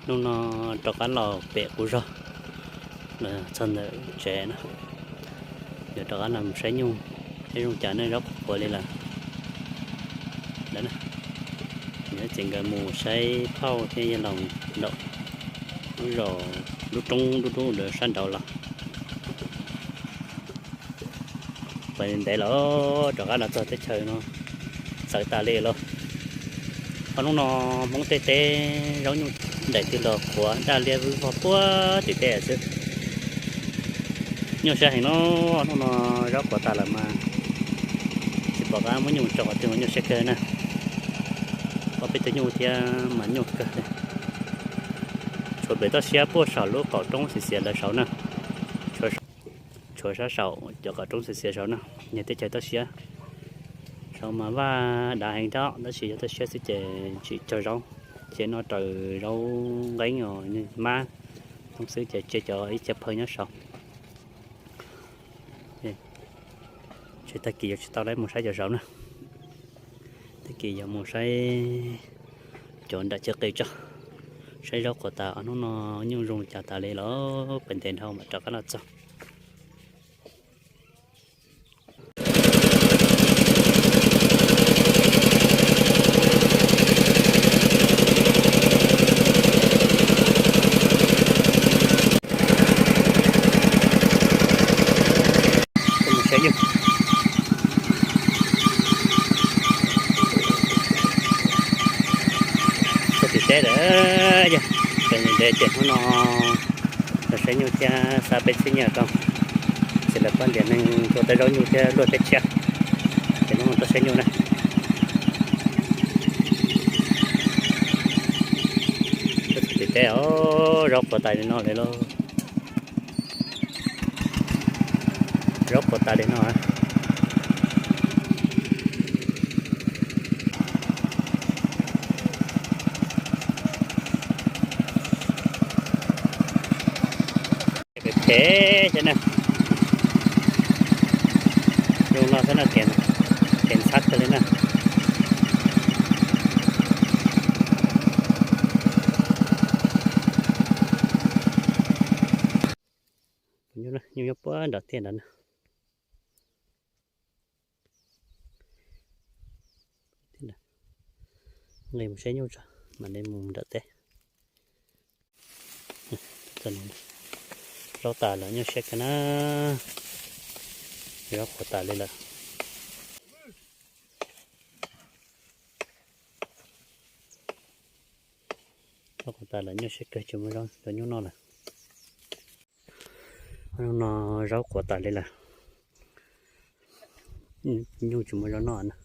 Hnub no rov qab los pem qub zog, los txog ntawm tsev na, yuav rov qab los mus saib nyuj, saib zoo cas ne, zaub qhuav qhuav li lawm. Lawm na, nyob tsev nkawd mus saib phauj thiab yawg laus nraum lub zos, lub roob dub dub ntawd sab nraud los. Pais ntev lawm, rov qab los txog teb chaws no, txawv tas li lawm. Ho hnub no Hmoob tej teb zaub nyuj daim twg los qhuav daj liab vwb vog puag tim tej xwb. Nyuaj siab heev no, hnub no zaub qhuav tas lawm mas tsis pom qab muab nyuj tso qhov twg mas nyuaj siab kawg na. Ob peb tug nyuj thiab mas nyuaj kawg li. Tshuav pem toj siab puag saum lub qaum roob xiav xiav lawv saud na. Tshuav sab saum cov qaum roob xiav xiav saud na, niag teb chaws toj siab. Saud mas vaj dav heev thiab tab sis yog toj siab xwb ces tsis cog zaub, ces no raws zaub nqeeb os, mab xwb ces tseg cov ib ceg phaw nyob saud. Ces tag kis yuav tsis tau lawv mus saib cov saud na. Tag kis yuav mus saib cov nram chaw qis tso, saib zaub qhuav tas, hnub no nyuj zoo li cas tas li lawm, pes ntev dhau mam rov qab los txog. Saib nyuj. Txog tim teb lawm, yog ntev ces hnub no los saib nyuj thiab xa peb txhiab nyiaj rau, ces lawv pab ntiav neeg tua tej zaub nyuj thiab luaj tej tshiab, ces hnub no tuaj saib nyuj na. Txog tim teb os, zaub qhuav tas li no lawm lauj. Zaub qhuav tas li no. Phem phem thiab na. Zoo no xwb na, kev ntxhab kawg li na. Nyuj nyob puag nram tiaj nrad na. Nqis mus saib nyuj tso, mam li mus nram teb. Zaub tas lawm nyuaj siab kawg na. Zaub qhuav tas li lawm. Zaub qhuav tas lawm nyuaj siab kawg, tsis muaj zaub rau nyuj noj lawm. Hnub no zaub qhuav tas li lawm, nyuj tsis muaj zaub noj na.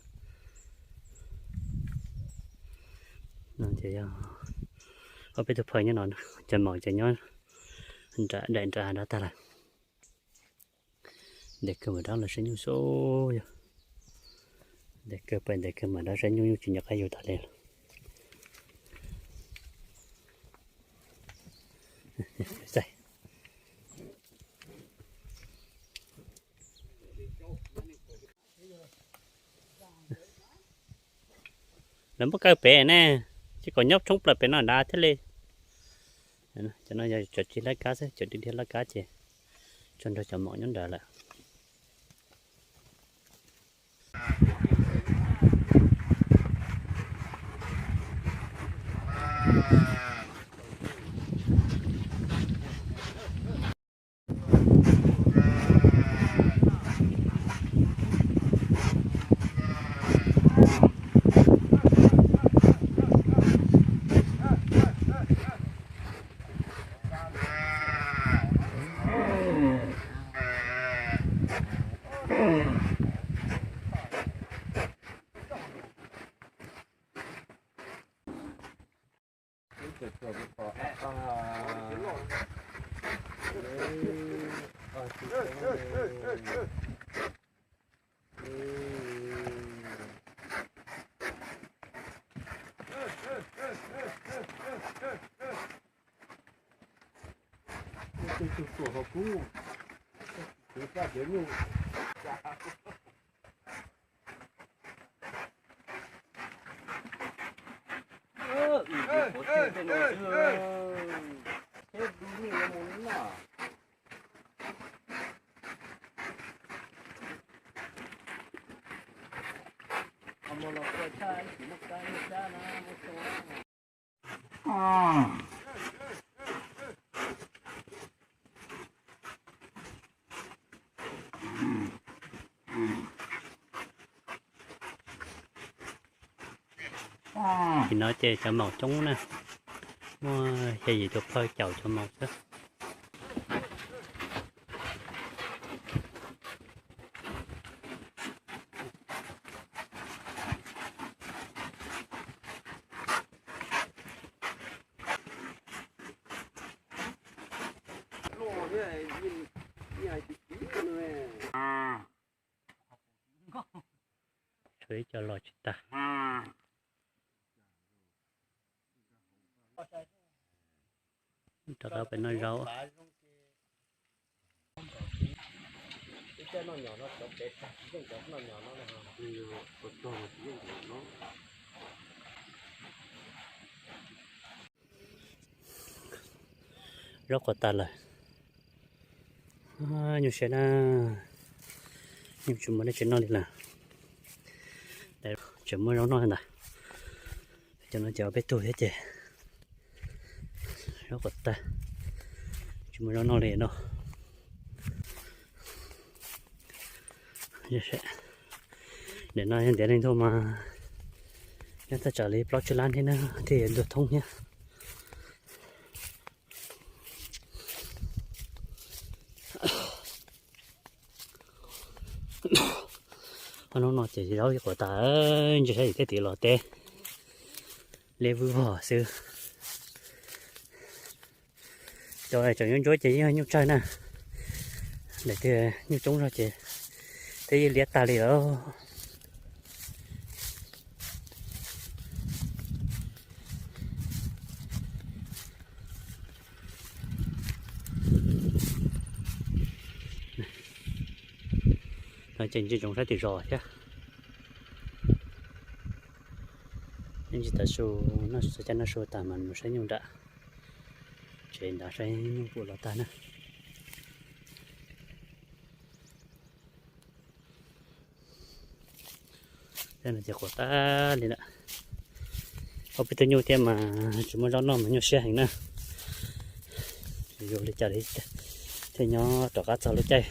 No ces yog ob peb tug phaw nyob no, cov maum ces nyob nram daim nrad tag lawm. Ntev kawg mam rov los saib nyuj xwb yog. Ntev kawg, pais ntev kawg mam rov saib nyuj, nyuj tsis nco qab yus tas li lawm. Lawv muab kaw pem ne, ces kom nyob tshoob plaws pem no nrad thiaj li. Cov no yog cov tsis laj kab xwb, cov dhia laj kab ces tso nrog cov maum nyob nrad lawm. Tus tuam hauv kub, tus paj dev muj. Nim no ces cov maum coob na, muaj xya yim tus phawj caum cov maum xwb. Tshuav ib co los tsis tag. Rov qab pem noj zaub. Zaub qhuav tag lawm. Nyuaj siab na, nyuaj tsis muaj dab tsi noj li lawm. Tseem muaj zaub noj ntag. Cov no ces ob peb tug thiab ces zaub qhuav tag, tsis muaj zaub noj li no. Nim no yog ntiav leej ntuj mas nyob thaj tsam li plaub tsib lab thiab na, thiaj yuav ntuag thoob thiab. Ob hnub no ces zaub qhuav tas, ntsia saib yim thiab tim los teb liab vwj vog xwb. Cov tseem nyuaj ntsuab ces yeej nyuaj tsawg na, daim tiag nyuaj coob zog ces twb yeej liab tag li lawm. No ces ntsia ntsoov saib tim zos thiab. Ntsis tav su, noj su, caij noj su tas mas mus saib nyuj nram tsev ntawd saib nyuj puas los tag na. Tej no ces qhuav tag li lawm. Ob peb tug nyuj thiab mas tsis muaj zaub noj mas nyuaj siab heev na. Tsis zoo li cas li, thiaj nyob rov qab txog lub caij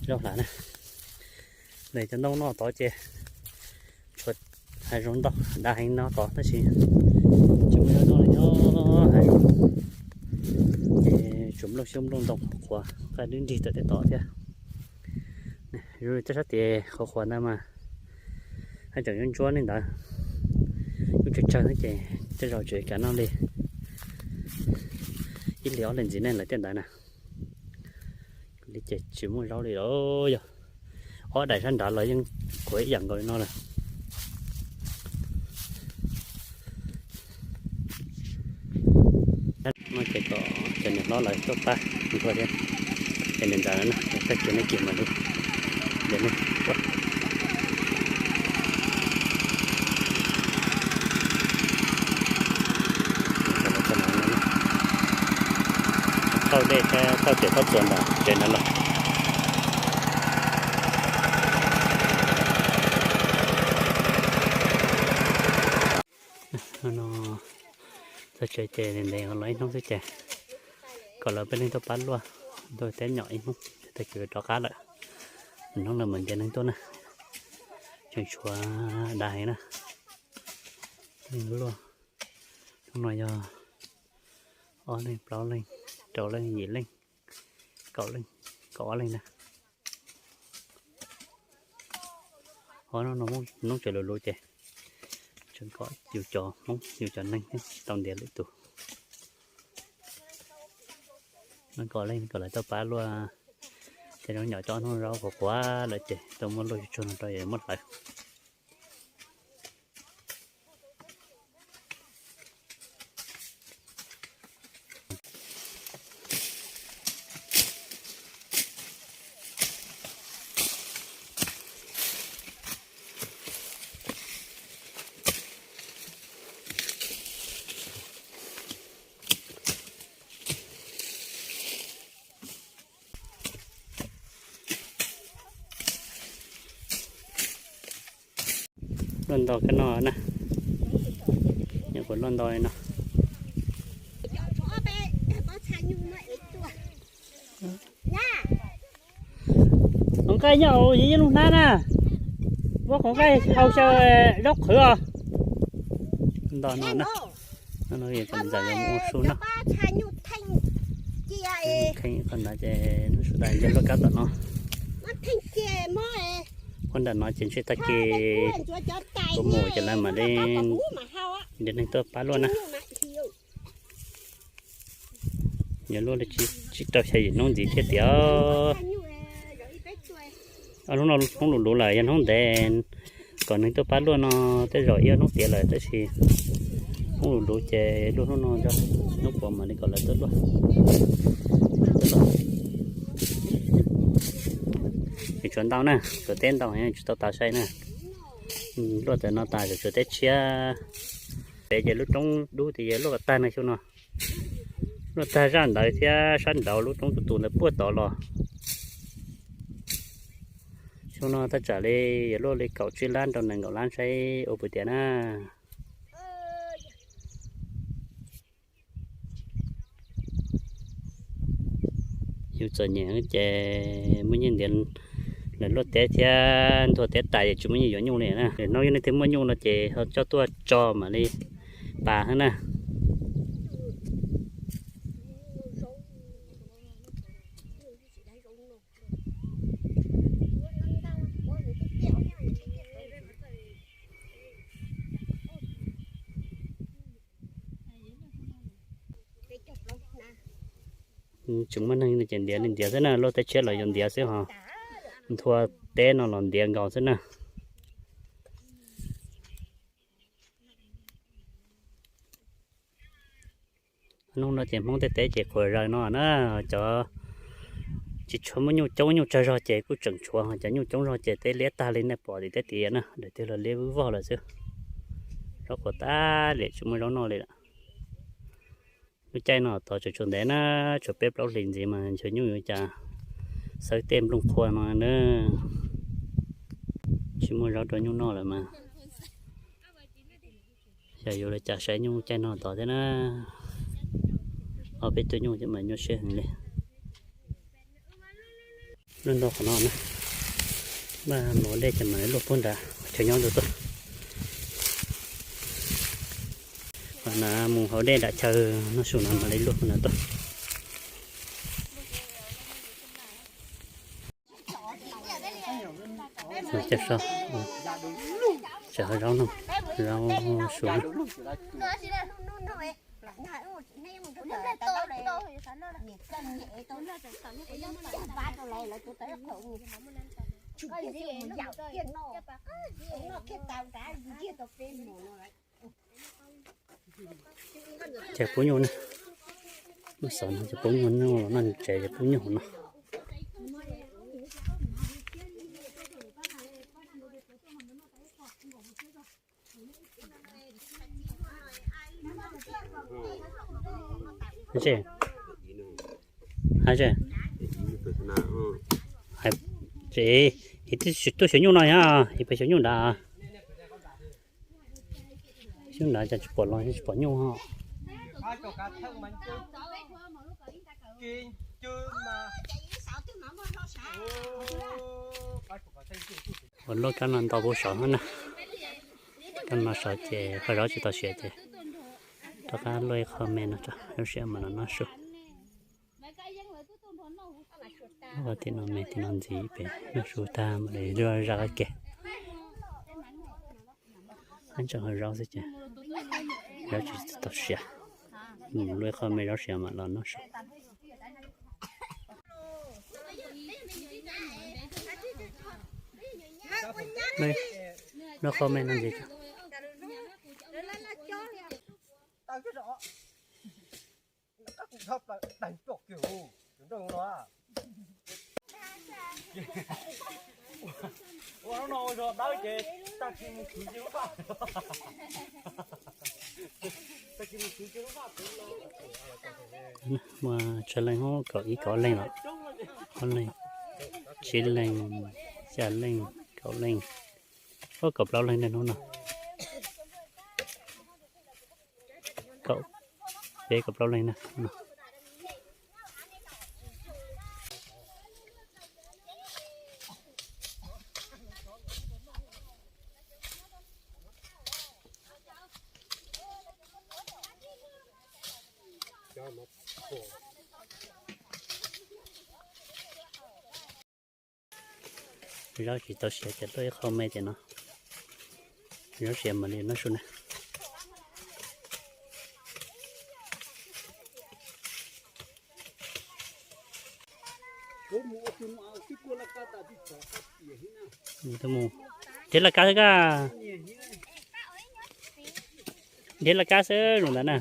zaub hlav na. Nws cov ntoo no tod ces tshuav hav zoov ntau, dav heev no tod tab sis tsis muaj zaub noj li, nyob hav zoov ces tsuas nplooj xyoob nplooj ntoo qhuav qhuav, nqaij dub nrig tawm tej tod thiab. Zoo li tej sab tes qhuav qhuav ntawd mas haj tseem nyuaj ntsuab li ntawd, nyuaj tsawg tsawg xwb ces tej zaum tsis kam noj li. Ib hlis ob hlis ntxiv ne lawm tej ntawd na. Li ces tsis muaj zaub li lawm, yog ob daim sab nrad los yeej qhuav ib yam nkaus li no lawm. No ces kom cov niam hlob lawv tuaj pab nrog thiab, ces niam ntxawm na, tag kis nej kiag mam li, ces nej thauj dej thiab thauj tiam thauj txuas ntawm tsev ntawd los. No txog tsev ces ntev ntev los ib hnub xwb ces kom lawv peb leeg tuaj pab luaj, tuaj teb nyom ib hnub tag kis rov qab lawm. Hnub no mam ntiav neeg tuaj na, tseem tshuav dav heev na. Luaj, hnub no yog ob leeg, plaub leeg, rau leej, yim leej, kaum leej, kaum ob leeg na. Ho no Hmoob tseem luv luv ces tseem kom yus cov Hmoob yus cov neeg thiab tau ntiav lwm tus. Kom leej kom lawv tau pab luaj, ces zoo nyom cov hnub zaub qhuav qhuav lawm ces tau muab luaj tsuag tsuag no rau yus muab hlawv. Luaj ntau kab no na, nyuam qhuav luaj ntau li no. Qhov nqaij nyob hauv yus yeej lub hnab na, muab qhov nqaij hau xyaw zaub qhwv os. Nto no na, no ntxawm mus ua su na. Qhov no ces su tas nce luaj kab tom no. Qhov nram no ces ntshe tag kis kuv mus ces lawv mam li ntiav neeg tuaj pab luaj na. Yuav luaj li tsib rau xya yim hnub ntxiv thiab tiag. Hnub no hnub luv luv lawm, yog hnub ntev kom neeg tuaj pab luaj no tej zaum ib ob hnub tiav lawm, tab sis hnub luv luv ces luaj hnub no, hnub puas mam li kom lawv tuaj luaj. Tsis tshuav ntau na, tshuav teb ntau tsis tau tas sai na. Luaj tam no tas, tshuav teb tshiab. Pem ces lub roob dub tias luaj kom tag no xyoo no. Luaj tag zaj ntawd thiab sab nraud lub roob tus tus ntawd puag tod los. Xyoo no thaj tsam li yuav luaj li kaum tsib lab rau nees nkaum lab saib ua puas tiav na. Yus txom nyem ces muaj nyiaj ntiav lawv luaj teb thiab nthua teb tas ces tsis muaj nyiaj yuav nyuj li na. Hnub yog leej twg muaj nyuj no ces ho coj tuaj tso mam li pas xwb na. Tsis muaj neeg ces ntiav li ntiav xwb na, luaj teb tshiab los yuav ntiav xwb ho. Nthua teb no los ntiav nkaus xwb na. Hnub no ces Hmoob tej teb ces qhuav zaws no na, cov tsis tshua muaj nyuj coob nyuj tsawg zog ces kuj tseem tshuav, cov nyuj coob zog ces teb liab tag li nej pom tim teb tid na, daim twg los liab vog lawm xwb. Zaub qhuav tas li tsis muaj zaub noj li lawm. Lub caij no tod tseem tshuav ntev na, tshuav peb plaub hlis ntxiv mas ntshe nyuj yuav cas xawb tej nplooj qhuav no na. Tsis muaj zaub rau nyuj noj lawm mas. Xyov yuav ua cas saib nyuj caij no tod thiab na. Ob peb tug nyuj ces mas nyuaj siab heev li. Luaj ntau qhov no na. Npaj mus ua dej ces mam li luaj puag nrad chaw nyob ntawd tuaj. Qhov no mus hauv dej nram chaw noj su no mam li luaj puag nrad tuaj. Coj so, tseem hau zaub no, zaub su no. Ces pub nyuj ne, noj xav no ces pub nyuj, noj tsev ces pub nyuj no. Tsis, tsis, tuaj xyuas nyuj no yog, peb xyuas nyuj nrad. Xyuas nrad cas tsis pom los, tsis pom nyuj ho. Ua luaj kab no ntau puv saud na. Kab no saud ces qhov zaub tsis tau siav ces rov qab luaj ib qho me no tso, zaub siav mam los noj su. Ua tim no me tim no ntxiv pem noj su tag mam li zaj qab ke. Ib tsoom hau zaub xwb ces zaub tsis tau siav. Mus luaj ib qho me zaub siav mam los noj su. Luaj qho me no ntxiv. Muaj tsawg leej, kaum ib kaum leej los, ob leeg, tsib leej, xya leej, kaum leej, ob kaum plaub leej niaj hnub no. Peb kaum plaub leeg na. Zaub tsis tau siav ces tuaj ib qho me ces no. Zaub siav mam li noj su na. Nrhiav laj kab xwb, nrhiav laj kab xwb zoo ntawd na.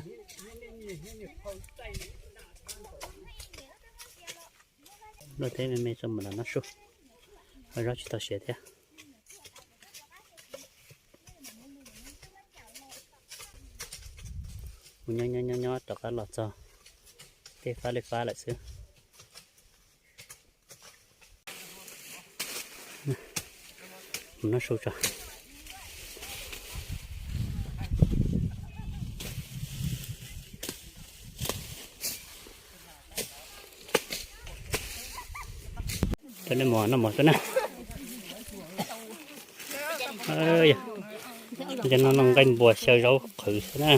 Luaj teb me me tso mam li noj su. Ho zaub tsis tau siav thiab. Mus nyob nyob nyob nyob rov qab los txog tej fab li fab lawm xwb. Mus noj su tso. Cov nej mos noj mos xwb na. Cov no noj nqaij npua xyaw zaub qhwv xwb na.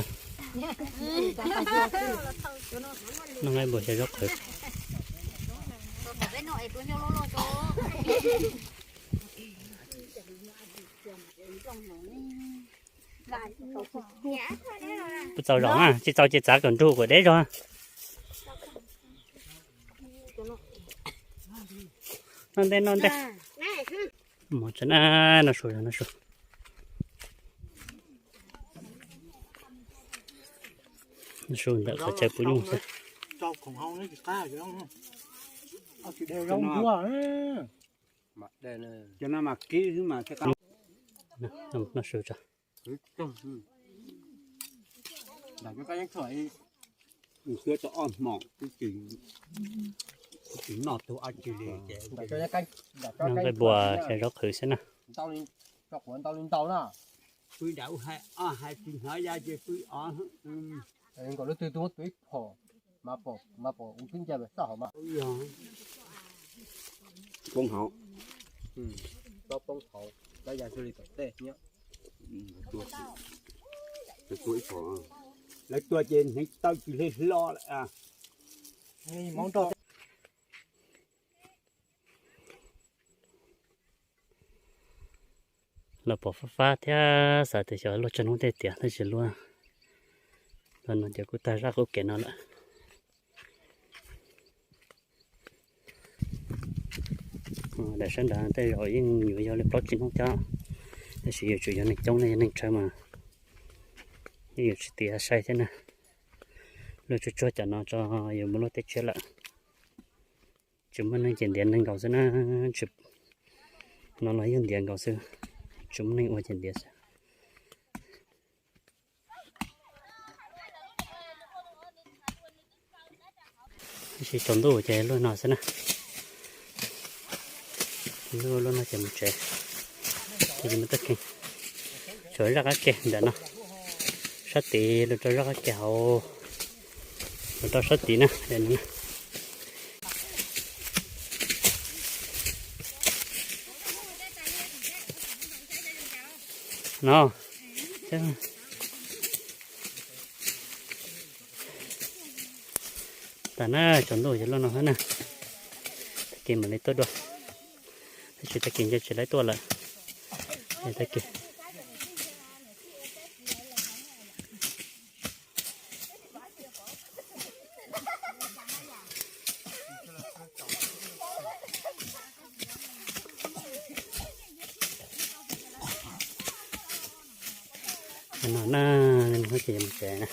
Noj nqaij npua xyaw zaub qhwv. Puas txaus zog na, tsis txaus ces txav kom nrug kom deb zog. Noj ntej noj ntej. Mov tsev na, noj su noj su. Noj su ntawm qhov chaw puv nyuj xwb. Noj su tso. Noj nqaij npua xyaw zaub qhwv xwb na. Poob hauv. Lawv tua ces hneev taw tsis hle hlo lawm. Los pom fab fab thiab xav tias xyov luaj tsawg hnub tej tiav tab sis luaj, luaj no ces kuj tag zaj qub kev no lawm. Daim sab nrad tej zaum yeej yuav yog li plaub tsib hnub thiab, tab sis yuav tsum yog neeg coob ne, yog neeg tsawg mas yeej yuav tsis tiav sai thiab na. Luaj tsuag tsuag cov no tso, yuav mus luaj teb tshiab lawm. Tsis muaj neeg ces ntiav neeg nkaus xwb na. No los yeej ntiav nkaus xwb, tsis muaj neeg ua ces ntiav xwb. Tab sis tsaus ntuj ces luaj no xwb na. Luaj, luaj no ces mus tsev. Ces mus txoj kev, tshuav zaj qab ke ntawm no, sab tid los rau zaj qab ke hauv, los rau sab tid na. No, tas na, tsaus ntuj ces luaj no xwb na. Tag kis mam li tuaj dua, tab sis tag kis ntshe tsis laib tuaj lawm. Tag kis no na, no ces mus tsev na.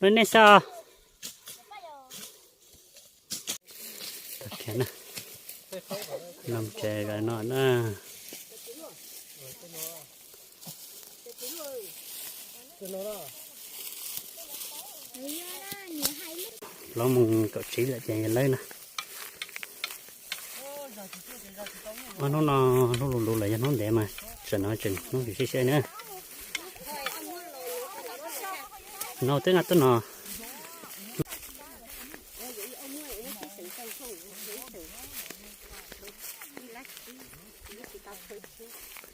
Lub nej xwb. Tag kis na, no tsev zais no na. Plaub moos kaum tsib lawm ces yog lawm na. Ob hnub no hnub luv luv lawm yog hnub ntev mas tsam no tseem hnub siab siab na. No twb nqa tuaj no.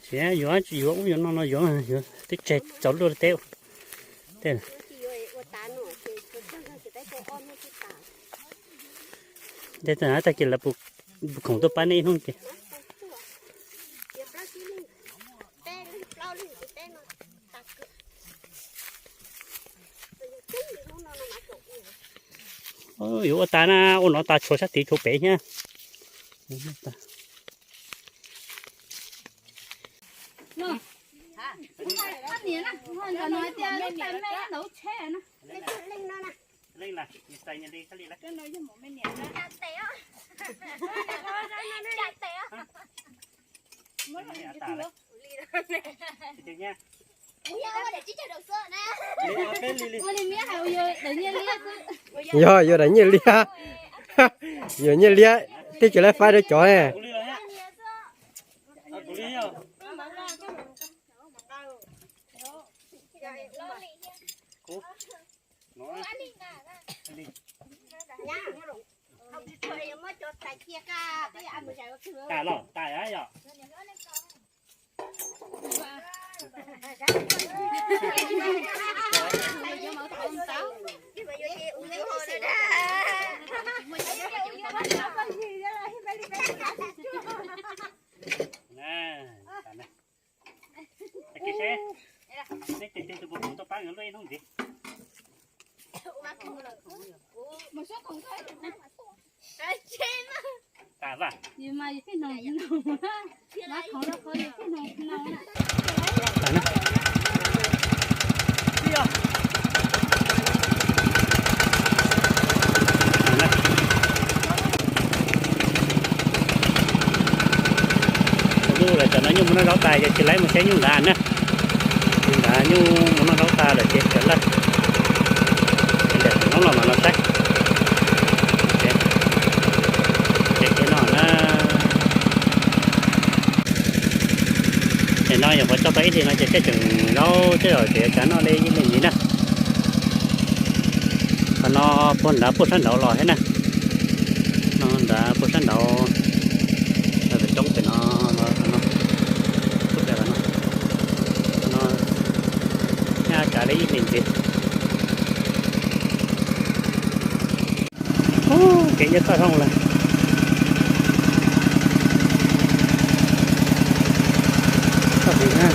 Tab sis yuav tsis yuav ub yuav no no yuav, yuav twb tseg tsaus luaj teb. Tej ntawd tag kis lawv puas khoom tuaj pab nej ib hnub ces. Yuav ua tas na, ua no tas tshuav sab tid tshuav pem thiab. Yog, yuav daim nyiaj liab. Yuav nyiaj liab, tej tsis laib faib rau cov ne. Tas los tas yom. Neb tus puas khoom tuaj pab nkawd luaj ib hnub ntxiv. Tas vaj. Lub lawv cov no nyuj mus noj zaub tas ces tsis laib mus saib nyuj nrad na. Nyuj nrad nyuj mus noj zaub tas lawm ces tawm lawm. Ces ntawm tus noob los mas los saib. Ces no na. Nim no yog qhuav tso tau ib hlis no ces tej tseem zaub tej zaum tseem yuav tsav noj li ib hlis ntxiv na. Qhov no puag nrad puag sab nraud los thiab na. No nrad puag sab nraud, pem roob pem no, no, no, nyaj tsav li ib hlis ntxiv. Kev nyob toj roob lawm. Toj heev na.